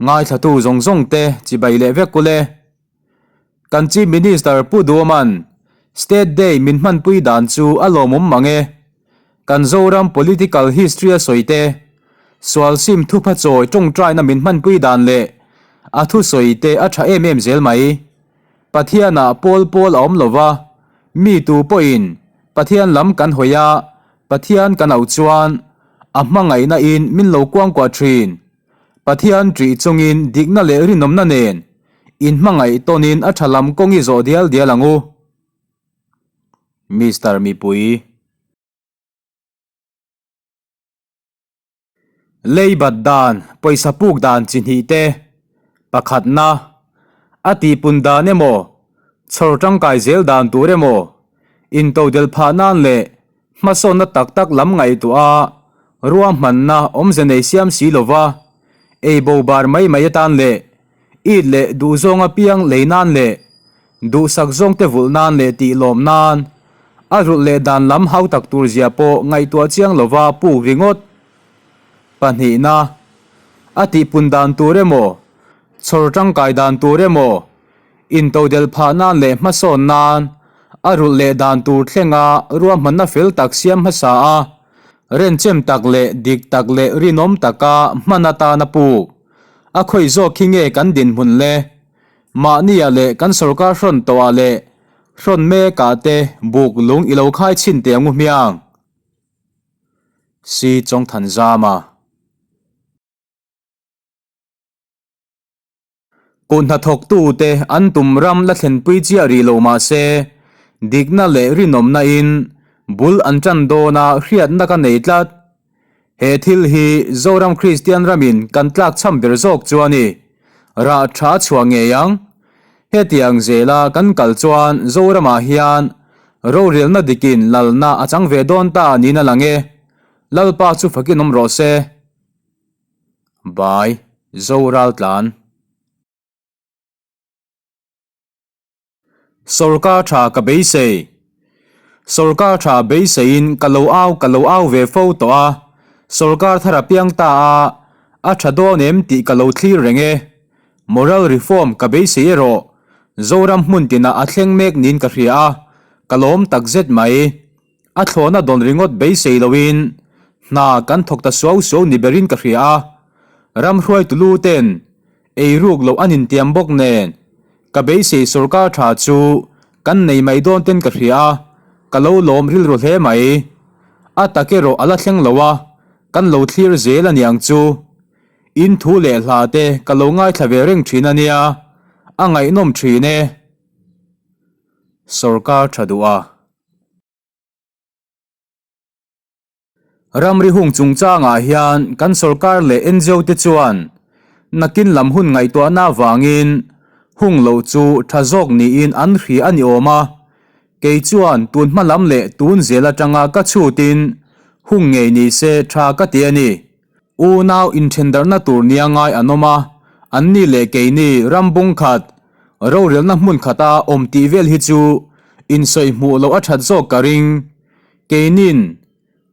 Ngaithlatu zawng zawng te chibai leh vek ule. Kan Chief Minister Pu Duoman State Day min hmanpui dan chu a lawmawm mang e. Kan Zoram political history a sawi te, sual sim thupha chawi tawngtaina min hmanpui dan leh a thusawi te a tha em em zel mai. Pathianah pawl pawl a awm lova, mi tu pawhin Pathian lam kan hawi a, Pathian kan auh chuan a hmangaihna in min lo kuangkuah thin. Pathian ṭih chungin dikna leh rinawmna nen inhmangaih tawnin a ṭha lam kawng i zawh dial dial ang u. Mister Mipui. Leibat dan, pawisa puk dan chi hnih te, pakhatna, a tihpun dan emaw, chhawr tangkai zel dan tur emaw, intodelh phah nan leh Hmasawnna tak tak lam ngaihtuah a, ruahmanna awmze nei siam si lova, ei bo bar mai mai atan leh it leh duhzawng apiang lei nan leh duhsak zawngte vulh nan leh tih lawm nan a rulh leh dan lam hau tak tur zia pawh ngaihtuah chiang lova puk ringawt. Pahnihna, a tihpun dan tur emaw, chhawr tangkai dan tur emaw, Intodelh phah nan leh hmasawn nan a rulh leh dan tur thlenga ruahmanna fel tak siam hmasa a, renchem tak leh dik tak leh rinawm taka hman atan a puk. A khawih zawk khi nge kan dinhmun le? Mahnia leh kan sorkar hrawn tawhah leh hrawn mekah te buk lung i lo khai chhin teh angu hmiang. Si Chawngthanzama. Kut hnathawktute an tum ram la thlenpui chiah rih lo mah se, dikna leh rinawmna in bul an tan dawn a hriatna ka nei tlat. He thil hi Zoram Kristian ramin kan tlak cham ber zawk chu a ni. Rah tha chhuah ngei ang. Hetiang zela kan kal chuan Zoramah hian rorelna dikin lalna a chang ve dawn ta niin a lang e. Lalpa chu fakin awm rawh se. Bai Zo Raltlan. Sorkar tha ka beisei. Sorkar tha beiseiin ka lo au ka lo au ve fo tawh a, sorkar thar a piang ta a, a tha dawn em tih ka lo thlir reng e. Moral reform ka beisei erawh Zoram hmun tinah a thleng mek niin ka hria a, ka lawm takzet mai. A thlawhna dawn ringawt beisei loin hna kan thawk ta suau suau ni berin ka hria a, ram hruaitu lu ten ei ruk loh an intiam bawk nen ka beisei sorkar tha chu kan nei mai dawn ten ka hria a, ka lo lawm rilru hle mai. A tak erawh a la thleng lo a, kan lo thlir zel a niang chu. In thu leh hla te ka lo ngaithla ve reng thin a nia, a ngaihnawm thin e. Sorkar tha duh a. Ramri hung chungchangah hian kan sorkar leh ngo te chuan nakin lam hun ngaihtuahna avangin hung loh chu tha zawk niin an hria a ni awm a, kei chuan tun hma lam leh tun zel atanga ka chhutin hung ngei ni se tha ka ti a ni. Unau inthendarhna tur nia ngai an awm a, anni leh keini ram bung khat, rorelna hmun khata awm tih vel hi chu insawi hmuh loh a that zawk ka ring. Keinin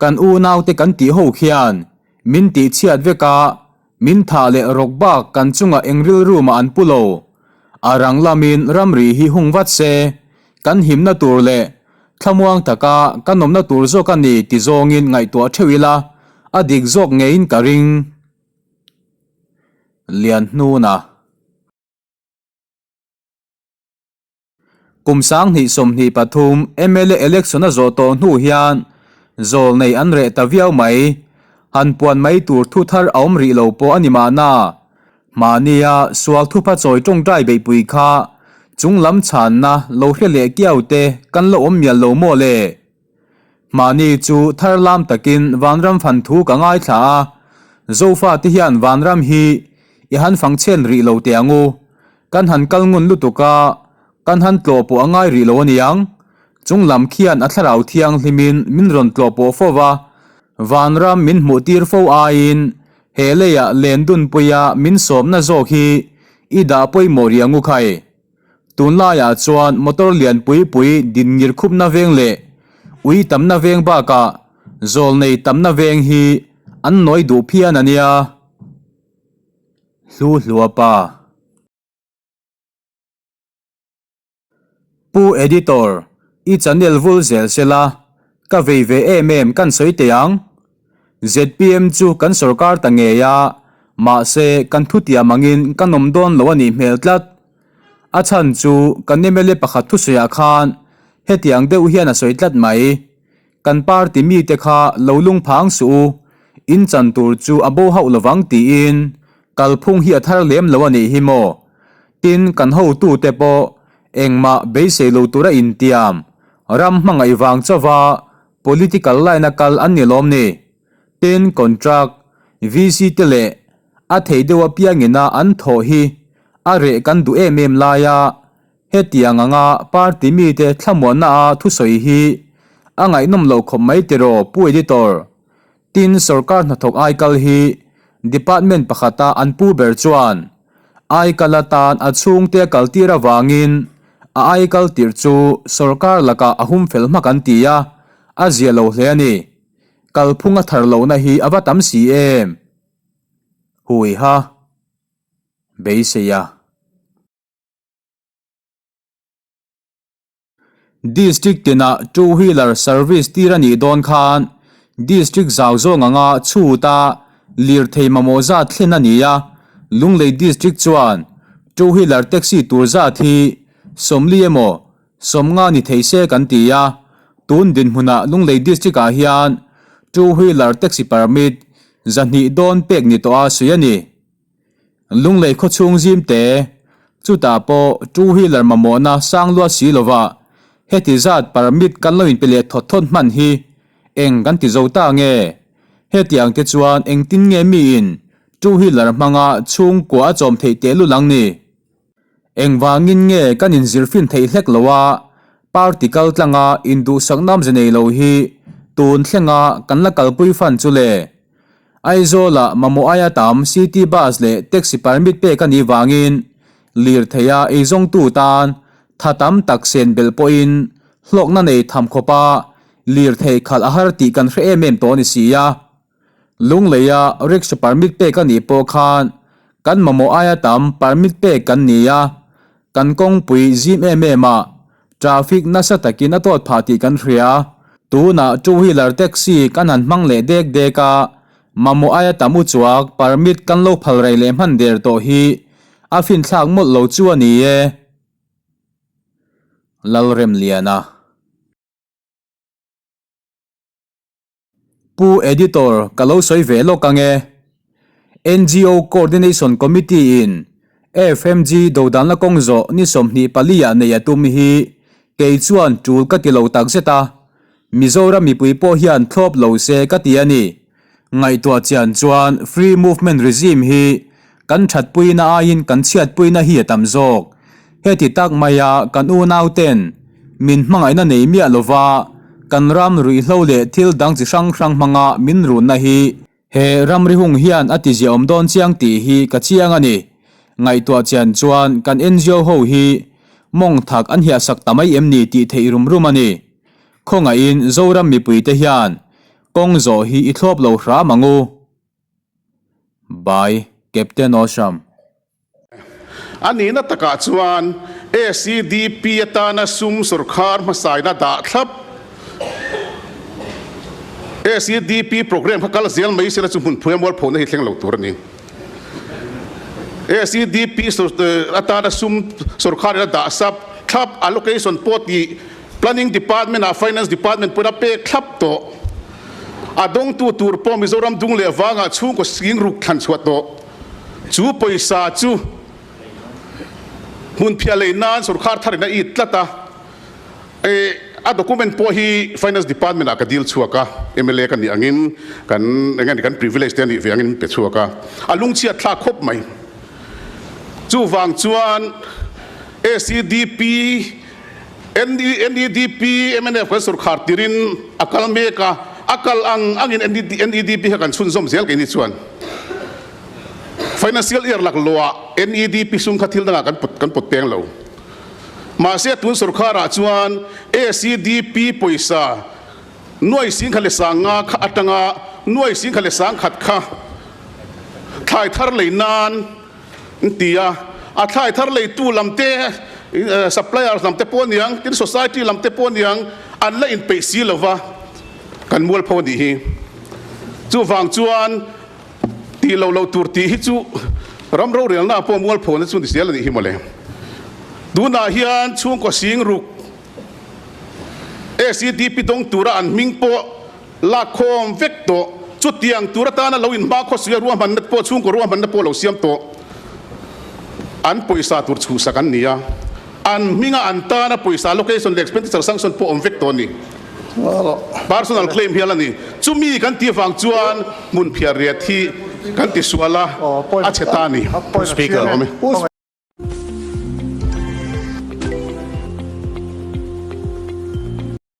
kan unaute kan tih ho khian min tihchhiat vek a, min thah leh rawk bak kan chungah eng rilru mah an pu lo. A rang lamin ramri hi hung vat se, kan himna tur leh thlamuang taka ka nawmna tur zawk a ni ti zawngin ngaihtuah theuh ila, a dik zawk ngeiin ka ring. Lianhnuna. Kum 2023 mla election a zawh tawh hnu hian zawl nei an reh ta viau mai. Han puan mai tur thu thar a awm rih lo pawh a ni mahna. Mahnia sual thupha chawi tawngtai beihpui kha chung lam chhanna lo hre leh kiau te kan la awm mial lo maw le? Mahni chu thar lam takin vanram fan thu ka ngaithla a, Zofa te hian vanram hi i han fang chhen rih lo teh ang u. Kan han kal ngun lutuk a, kan han tlawh pawh a ngai rih lo aniang. Chung lam khian a thlarau thianghlimin min rawn tlawh pawh fo va, vanram min hmuh tir fo aiin he leiah len dunpuia min sawmna zawk hi i dah pawimawh rih ang u khai. Tunlaiah chuan motor lian pui pui din ngir khupna veng leh ui tamna veng bakah zawlnei tamna veng hi an nawi duh phian a nia. Hlu hlua pa. Pu Editor, i channel vul zel sela, ka vei ve em em kan sawi teh ang. Zpm chu kan sorkar ta ngei a, mahse kan thutiam angin kan awm dawn lo a nih hmel tlat. A chhan chu kan mla pakhat thusawiah khan hetiang deuh hian a sawi tlat mai. Kan party mite kha lo lungphang suh u, in chan tur chu a bo hauh lovang tiin kalphung hi a thar lem lo a nih hi maw? Tin, kan hotute pawh engmah beisei lo tura intiam, ram hmangaih vang chauva political line a kal an ni lawm ni? Tin, contract, VC te leh a thei deuh apiangina an thawh hi a reh kan duh em em laia Hetiang anga party mite thlamuanna a thusawi hi a ngaihnawm loh khawp mai tiraw Pu Editor? Tin, sorkar hnathawk aikal hi department pakhata an pu ber chuan aikal atan a chhungte a kaltir avangin a aikal tirh chu sorkar lakah a hum fel hmak an ti a, a zia lo hle a ni. Kalphung a thar lohna hi a va tam si em? Huiha. Beisei a. District tinah two wheeler service tir a nih dawn khan District zau zawng anga chhuta lirthei mamawh zat thlen a ni a, Lunglei District chuan two wheeler taxi tur zat hi 40 emaw 50 ni thei se kan ti a, tun dinhmunah Lunglei District ah hian two wheeler taxi permit 200 dawn pek ni tawh a sawi a ni. Lunglei khawchhung zim te, chutah pawh two wheeler mamawhna sang luat si lova heti zat permit kan lo inpe leh thawt thawt hman hi eng kan ti zo ta nge? Hetiang te chuan engtin nge miin two wheeler hmanga chhungkua a chawm theih tehlul ang ni? Engvangin nge kan inzirfin theih hlek lo a, party kal tlanga induhsak namze nei lo hi tun thlenga kan la kalpui fan chu le? Aizawlah mamawh aia tam city bus leh taxi permit pek a nih vangin lirtheia eizawngtu tan tha tam tak sen belh pawhin hlawkna nei tham khawpa lirthei khalh a har tih kan hre em em tawh a ni si a. Lungleia rickshaw permit pek a nih pawh khan kan mamawh aia tam permit pek kan ni a, kan kawngpui zim em em a, traffic nasa takin a tawt phah tih kan hria. Tunah two wheeler taxi kan han hmang leh dek dek a, mamawh aia tam uchuak permit kan lo phal rei leh hman der tawh hi a finthlak mawlh lo chu a ni e. Lalremliana. Pu Editor, ka lo sawi ve lawk ang e. NGO Coordination Committee in FMG dodanna kawng zawh ni 24 ah nei a tum hi kei chuan tul ka ti lo takzet a, Mizoram mipui pawh hian thlawp lo se ka ti a ni. Ngaihtuah chian chuan Free Movement Regime hi kan thatpuina aiin kan chhiatpuina hi a tam zawk. Heti tak maia kan unauten min hmangaihna nei miah lova kan ram ruihhlo leh thil dang chi hrang hrang hmanga min runna hi he ramri hung hian a tiziaawm dawn chiang tih hi ka chiang a ni. Ngaihtuah chian chuan kan NGO ho hi mawng thak an hiahsak ta mai em ni tih theih rum rum a ni. Khawngaihin Zoram mipuite hian kawng zawh hi i thlawp lo hram ang u. By Captain Awesome. A nihna takah chuan ACDP atana sum sawrkhar hmasaina dah thlap ACDP programme kha kal zel mai sela chu hmunphuia mualphona hi thleng lo tur a ni. ACDP atana sum sawrkharin a dah sap thlap allocation pawh tih Planning Department ah Finance Department pawhin a pek thlap tawh. A dawngtu tur pawh Mizoram dung leh vangah chhungkaw sing ruk thlan chhuah tawh. Chu pawisa chu hmunphiah lei nan sorkar tharin a it tlat a. A document pawh hi Finance Department ah ka deal chhuak a, mla ka nih angin kan eng nge kan privilege te a nih ve angin min pe chhuak a, a lungchhiat thlak khawp mai. Chuvang chuan ACDP NEDP mnf kan sorkar tirin a kal mek a, a kal ang angin NEDP kha kan chhunzawm zel keini chuan Financial year laklawh NEDP sum kha thil dangah kan pawt kan pawt peng lo. Mahse tun sorkarah chuan ACDP pawisa nuai singkhat leh sanga kha atanga nuai singkhat leh sangkhat kha thlai thar lei nan. An ti a, a thlai thar leitu lam te, suppliers lam te pawh aniang, tin society lam te pawh aniang, an la inpeih si lo va, kan mualpho a nih hi. Chuvang chuan tih loh loh tur tih hi chu ram rorelna pawh mualphona chu ni zel a nih hi mawle. Tunah hian chhungkaw sing ruk SEDP dawng tura an hming pawh lak khawm vek tawh. Chutiang tur atana lo inhma khawsuia ruahmanna pawh chhungkaw ruahmanna pawh lo siam tawh. An pawisa tur chhuhsak an ni a, an hminga an tana pawisa allocation leh expenditure sanction pawh awm vek tawh a ni. Personal claim hial a ni. Chumi kan tih avang chuan hmun phiar riat hi kan tisual a, a chhe ta a ni. Speaker.